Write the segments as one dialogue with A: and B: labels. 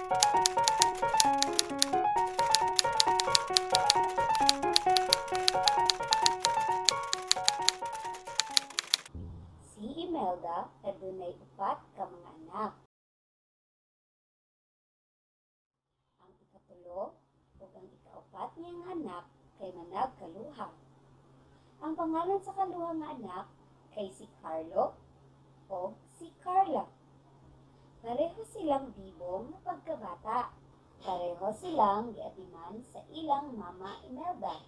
A: Si Imelda adunay upat ka mga anak. Ang ikatulo ug ang ikaupat niyang anak kay managkaluha. Ang pangalan sa kaluha nga anak kay si Carlo ug si Carla. Pareho silang bibong nga pagkabata. Pareho silang giatiman sa ilang mama Imelda.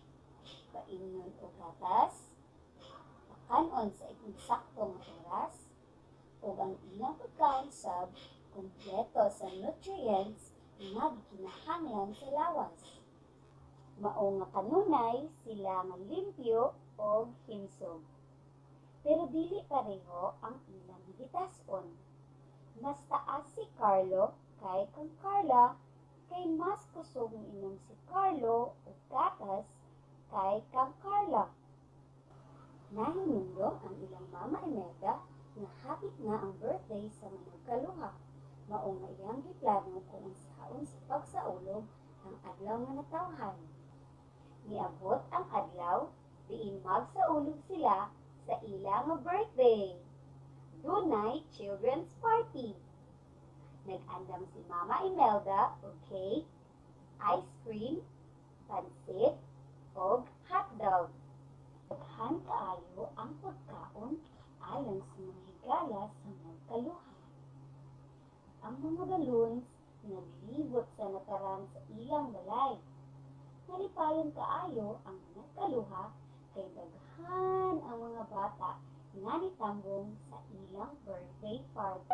A: Paimnon og gatas, pakan-on sa eksakto nga oras, ug ang ilang pagkaon sab kumpleto sa nutrients nga gikinahanglan sa lawas. Mao nga kanunay sila nga limpyo ug himsog. Pero dili pareho ang ilang gitas-on. Mas taas si Carlo kay kang Carla kay mas kusog miinom si Carlo og gatas kay kang Carla. Nahinumdom ang ilang mama Imelda nga hapit na ang birthday sa managkaluha. Mao nga iyang giplano kung unsaon sa pagsaulog ang adlaw nga natawhan. Niabot ang adlaw diin magsaulog sila sa ila nga birthday. Dunay children's party. Nag-andam si Mama Imelda og cake, ice cream, pansit, ug hotdog. Daghan kaayo ang pagkaon alang sa mga higala sa magkaluha. Ang mga balloons naglibot sa nataran sa ilang balay. Nalipayon kaayo ang managkaluha kay daghan ang mga bata nga nitambong sa ilang birthday party.